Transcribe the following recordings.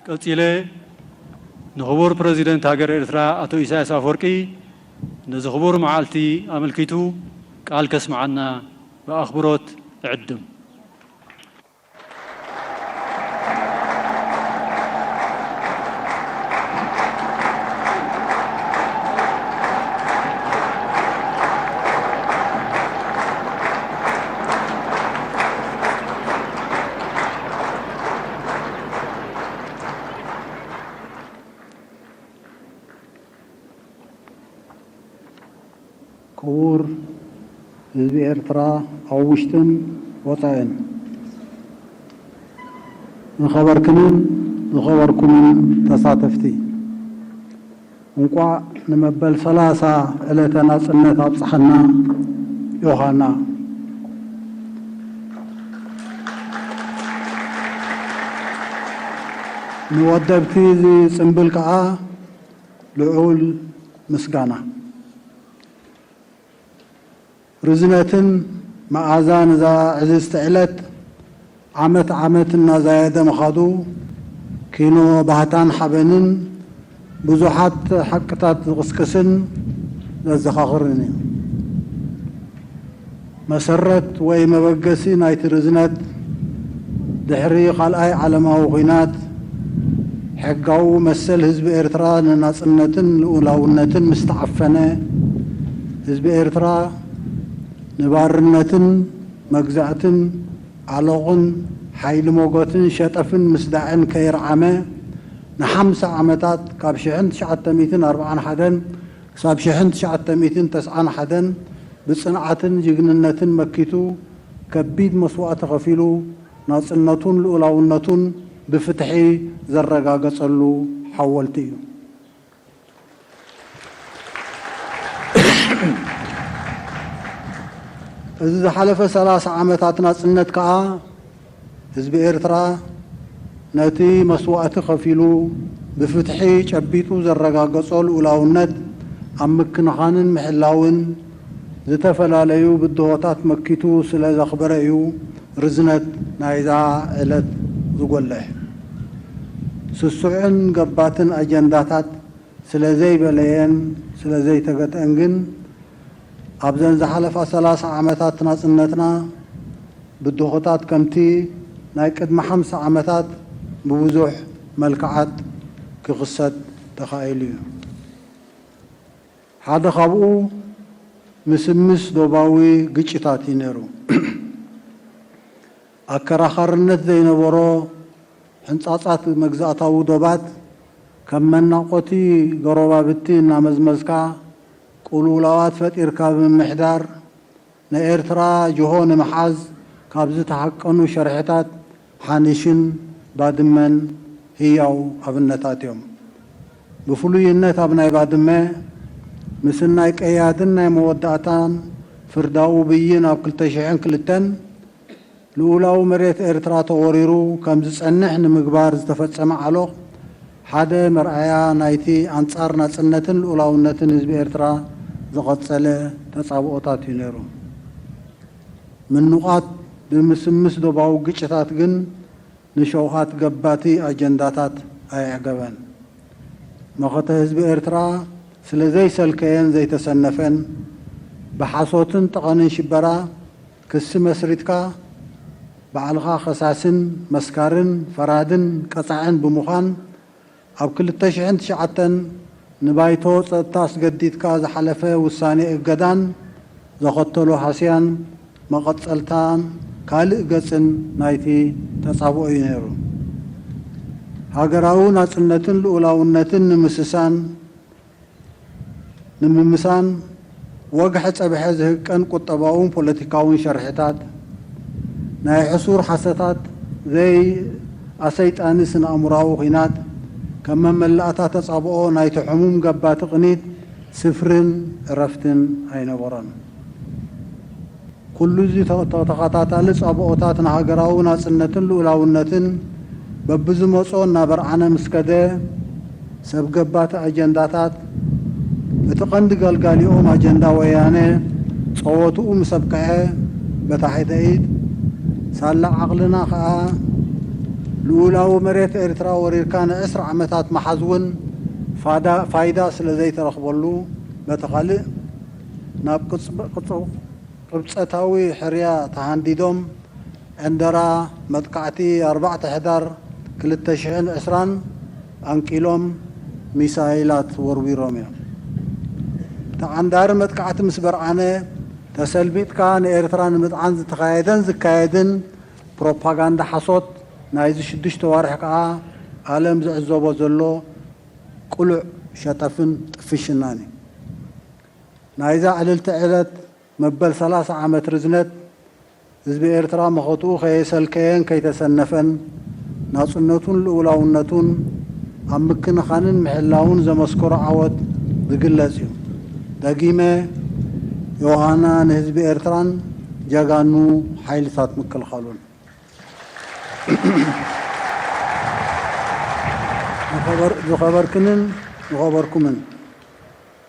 ቀጺለ ንኽቡር ፕረዚደንት ሃገር ኤርትራ ኣቶ ኢሳያስ ኣፈወርቂ ነዚ ክቡር መዓልቲ ኣመልኪቱ ቃል ከስምዓና ብኣኽብሮት እዕድም። ክቡር ህዝቢ ኤርትራ ኣብ ውሽጥን ወጻእን፣ ዝኸበርክንን ዝኸበርኩምን ተሳተፍቲ፣ እንቋዕ ንመበል ሰላሳ ዕለተ ናጽነት ኣብጽሓና። ዮሃና፣ ንወደብቲ እዚ ጽምብል ከኣ ልዑል ምስጋና። ርዝነትን መኣዛን እዛ ዕዝዝቲ ዕለት ዓመት ዓመት እናዛየደ ምኻዱ፣ ኪኖ ባህታን ሓበንን ብዙሓት ሓቅታት ዝቕስቅስን ዘዘኻኽርን እዩ። መሰረት ወይ መበገሲ ናይቲ ርዝነት፣ ድሕሪ ካልኣይ ዓለማዊ ኲናት፣ ሕጋዊ መሰል ህዝቢ ኤርትራ ንናጽነትን ልኡላውነትን ምስ ተዓፈነ፣ ህዝቢ ኤርትራ ንባርነትን መግዛእትን ዓሎቕን ሓይሊ ሞጎትን ሸጠፍን ምስዳዕን ከይረዓመ፣ ንሓምሳ ዓመታት፣ ካብ ሽሕን ትሽዓተ ሚእትን ኣርባዓን ሓደን ክሳብ ሽሕን ትሽዓተ ሚእትን ተስዓን ሓደን ብጽንዓትን ጅግንነትን መኪቱ፣ ከቢድ መስዋእቲ ከፊሉ፣ ናጽነቱን ልኡላውነቱን ብፍትሒ ዘረጋገጸሉ ሓወልቲ እዩ። እዚ ዝሓለፈ ሰላሳ ዓመታት ናጽነት ከኣ፣ ህዝቢ ኤርትራ ነቲ መስዋእቲ ከፊሉ ብፍትሒ ጨቢጡ ዘረጋገጾ ልኡላውነት ኣብ ምክንኻንን ምሕላውን ዝተፈላለዩ ብድሆታት መኪቱ ስለ ዘኽበረ እዩ ርዝነት ናይዛ ዕለት ዝጎልሕ። ስሱዕን ገባትን ኣጀንዳታት ስለ ዘይበለየን ስለ ዘይተገትአን ግን፣ ኣብዘን ዝሓለፋ ሰላሳ ዓመታት ናጽነትና ብድሆታት ከምቲ ናይ ቅድሚ ሓምሳ ዓመታት ብብዙሕ መልክዓት ክኽሰት ተኻኢሉ እዩ። ሓደ ካብኡ ምስምስ ዶባዊ ግጭታት እዩ ነይሩ። ኣከራኻርነት ዘይነበሮ ሕንጻጻት መግዛእታዊ ዶባት፣ ከም መናቆቲ ጎረባብቲ እናመዝመዝካ፣ ቅልውላዋት ፈጢርካ ብምምሕዳር፣ ንኤርትራ ጅሆ ንምሓዝ ካብ ዝተሃቀኑ ሸርሕታት ሓኒሽን ባድመን ህያው ኣብነታት እዮም። ብፍሉይነት ኣብ ናይ ባድመ፣ ምስናይ ቀያድን ናይ መወዳእታን ፍርዳዊ ብይን ኣብ ክልተ ሽሕን ክልተን፣ ልኡላዊ መሬት ኤርትራ ተወሪሩ ከም ዝጸንሕ ንምግባር ዝተፈጸመ ዓሎቕ፣ ሓደ መርኣያ ናይቲ ኣንጻር ናጽነትን ልኡላውነትን ህዝቢ ኤርትራ ዝቐጸለ ተጻብኦታት እዩ ነይሩ። ምንቋት ብምስምስ ዶባዊ ግጭታት ግን ንሸውሃት ገባቲ ኣጀንዳታት ኣየዕገበን። መኸተ ህዝቢ ኤርትራ ስለ ዘይሰልከየን ዘይተሰነፈን፣ ብሓሶትን ጠቐንን ሽበራ ክሲ መስሪትካ፣ ባዕልኻ ኸሳስን መስካርን ፈራድን ቀጻዕን ብምዃን፣ ኣብ ክልተ ሽሕን ትሽዓተን ንባይቶ ጸጥታ ኣስገዲድካ ዝሓለፈ ውሳኔ እገዳን ዘኸተሎ ሃስያን መቐጸልታን ካልእ ገጽን ናይቲ ተጻብኦ እዩ ነይሩ። ሃገራዊ ናጽነትን ልኡላውነትን ንምስሳን፣ ንምምሳን ወግሐ ጸብሐ ዝህቀን ቁጠባውን ፖለቲካውን ሸርሕታት፣ ናይ ሕሱር ሓሰታት፣ ዘይ ኣሰይጣኒ ስነ-ኣእምሮኣዊ ኲናት፣ ከም መመላእታ ተጻብኦ ናይቲ ሕሙም ገባቲ ቅኒት ስፍርን ዕረፍትን ኣይነበሮን። ኩሉ እዚ ተ-፣ ተ-፣ ተኸታታሊ ጻብኦታት ንሃገራዊ ናጽነትን ልኡላውነትን በብዝመጾ እናበርዓነ ምስ ከደ፣ ሰብ ገባቲ ኣጀንዳታት፣ እቲ ቀንዲ ገልጋሊኦም ኣጀንዳ ወያነ ጸወትኡ ምስ ኣብቅዐ፣ በታ ሕደ ኢድ፣ ሳላ ዓቕልና ከኣ ልኡላዊ መሬት ኤርትራ ወሪርካ ንዕስራ ዓመታት ምሓዝ እውን ፋዳ-፣ ፋይዳ ስለ ዘይተረኽበሉ፣ በቲ ካልእ ናብ ቅጽ-፣ ቅጽ-፣ ቅብጸታዊ ሕርያ ተሃንዲዶም፣ ዕንደራ መጥቃዕቲ ኣርባዕተ ሕዳር ክልተ ሽሕን ዕስራን ኣንቂሎም ሚሳይላት ወርዊሮም እዮም። እቲ ዓንዳሪ መጥቃዕቲ ምስ በርዓነ፣ ተሰልቢጥካ ንኤርትራ ንምጥዓን ዝተኻየደን ዝካየድን ፕሮፓጋንዳ ሓሶት ናይዚ ሽዱሽተ ዋርሕ ከኣ ዓለም ዝዕዘቦ ዘሎ ቅሉዕ ሸጠፍን ጥፍሽናን እዩ። ናይዛ ዕልልቲ ዕለት መበል ሰላሳ ዓመት ርዝነት ህዝቢ ኤርትራ መኸትኡ ከየሰልከየን ከይተሰነፈን ናጽነቱን ልኡላውነቱን ኣብ ምክንኻንን ምሕላውን ዘመስከሮ ዓወት ዝግለጽ እዩ። ደጊመ ዮሃና ንህዝቢ ኤርትራን ጀጋኑ ሓይልታት ምክልኻሉን። ዝኸበር-፣ ዝኸበርክንን ዝኸበርኩምን፣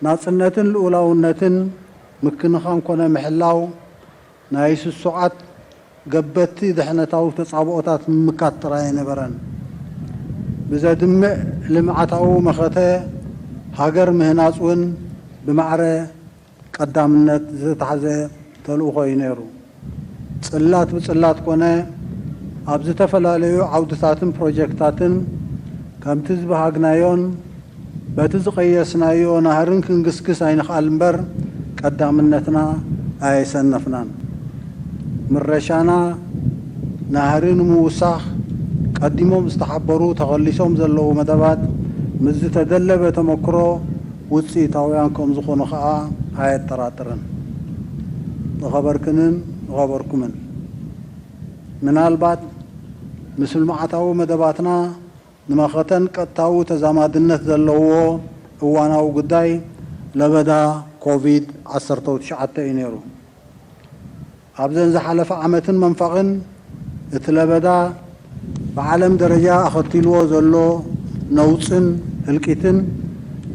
ናጽነትን ልኡላውነትን ምክንኻን ኮነ ምሕላው ናይ ስሱዓት ገበቲ ድሕነታዊ ተጻብኦታት ምምካት ጥራይ ኣይነበረን። ብዘድምዕ ልምዓታዊ መኸተ ሃገር ምህናጽ እውን ብማዕረ ቀዳምነት ዝተታሕዘ ተልእኾ እዩ ነይሩ። ጽላት ብጽላት ኮነ ኣብ ዝተፈላለዩ ዓውድታትን ፕሮጀክታትን ከምቲ ዝበሃግናዮን በቲ ዝቐየስናዮ ናህርን ክንግስግስ ኣይንኽኣል እምበር፣ ቀዳምነትና ኣየሰነፍናን። ምረሻና ናህሪ ንምውሳኽ ቀዲሞም ዝተሓበሩ ተኸሊሶም ዘለዉ መደባት ምስ ዝተደለበ ተመክሮ ውጽኢታውያን ከም ዝኾኑ ኸኣ ኣየጠራጥርን። ዝኸበርክንን ዝኸበርኩምን፣ ምናልባት ምስ ልምዓታዊ መደባትና ንመኸተን ቀጥታዊ ተዛማድነት ዘለዎ እዋናዊ ጉዳይ ለበዳ ኮቪድ ዓሰርተ ትሽዓተ እዩ ነይሩ። ኣብዘን ዝሓለፈ ዓመትን መንፈቕን እቲ ለበዳ ብዓለም ደረጃ ኣኸቲልዎ ዘሎ ነውጽን ህልቂትን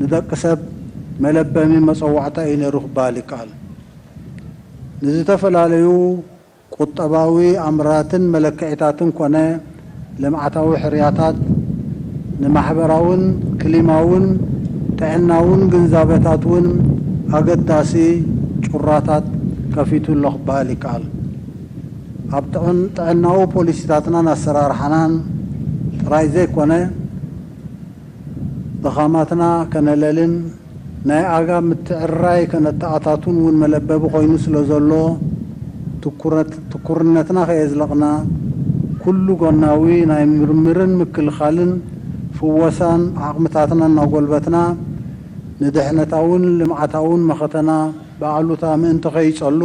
ንደቂ ሰብ መለበሚ መጸዋዕታ እዩ ነይሩ ክበሃል ይከኣል። ንዝተፈላለዩ ቁጠባዊ ኣምራትን መለክዒታትን ኮነ ልምዓታዊ ሕርያታት፣ ንማሕበራውን ክሊማውን ጥዕናውን ግንዛበታት እውን ኣገዳሲ ጩራታት ከፊቱ ኣሎ ክበሃል ይከኣል። ኣብ ጥዕን-፣ ጥዕናዊ ፖሊሲታትናን ኣሰራርሓናን ጥራይ ዘይኮነ፣ ድኻማትና ከነለልን ናይ ኣጋ ምትዕርራይ ከነተኣታቱን እውን መለበቢ ኮይኑ ስለ ዘሎ፣ ትኩረት-፣ ትኩርነትና ከየዝለቕና፣ ኩሉ ጎናዊ ናይ ምርምርን ምክልኻልን ፍወሳን ዓቕምታትና እናጎልበትና፣ ንድሕነታውን ልምዓታውን መኸተና ብኣሉታ ምእንቲ ከይጸሉ፣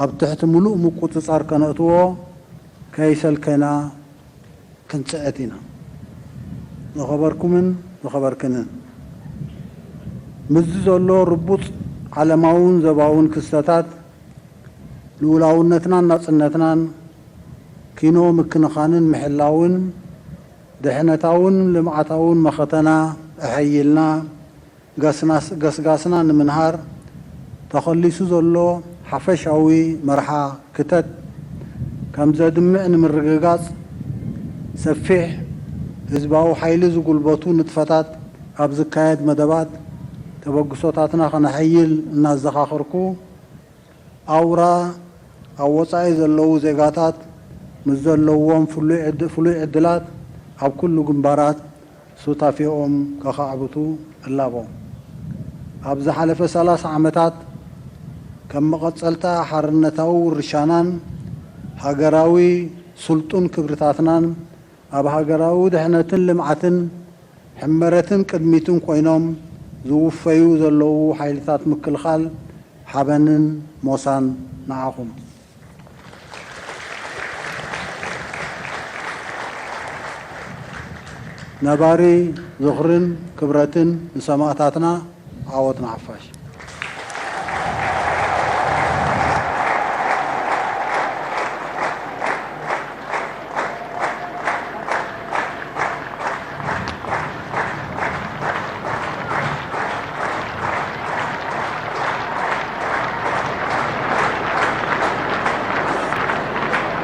ኣብ ትሕቲ ምሉእ ምቁጽጻር ከነእትዎ ከይሰልከና ክንጽዕት ኢና። ዝኸበርኩምን ዝኸበርክንን፣ ምስዚ ዘሎ ርቡጽ ዓለማውን ዘባውን ክስተታት፣ ልኡላውነትናን ናጽነትናን ኪኖ ምክንኻንን ምሕላውን፣ ድሕነታውን ልምዓታውን መኸተና ኣሐይልና፣ ገስናስ-፣ ገስጋስና ንምንሃር ተኸሊሱ ዘሎ ሓፈሻዊ መርሓ ክተት ከም ዘድምዕ ንምርግጋጽ፣ ሰፊሕ ህዝባዊ ሓይሊ ዝጉልበቱ ንጥፈታት ኣብ ዝካየድ መደባት፣ ተበግሶታትና ከነሐይል እናዘኻኸርኩ፣ ኣውራ ኣብ ወጻኢ ዘለዉ ዜጋታት ምስ ዘለዎም ፍሉይ ዕድ-፣ ፍሉይ ዕድላት ኣብ ኩሉ ግንባራት ሱታፌኦም ከኻዕብቱ እላቦ። ኣብ ዝሓለፈ ሰላሳ ዓመታት ከም መቐጸልታ ሓርነታዊ ውርሻናን ሃገራዊ ስልጡን ክብርታትናን ኣብ ሃገራዊ ድሕነትን ልምዓትን ሕመረትን ቅድሚትን ኮይኖም ዝውፈዩ ዘለዉ ሓይልታት ምክልኻል ሓበንን ሞሳን ንዓኹም። ነባሪ ዝኽርን ክብረትን ንሰማእታትና። ዓወት ንሓፋሽ።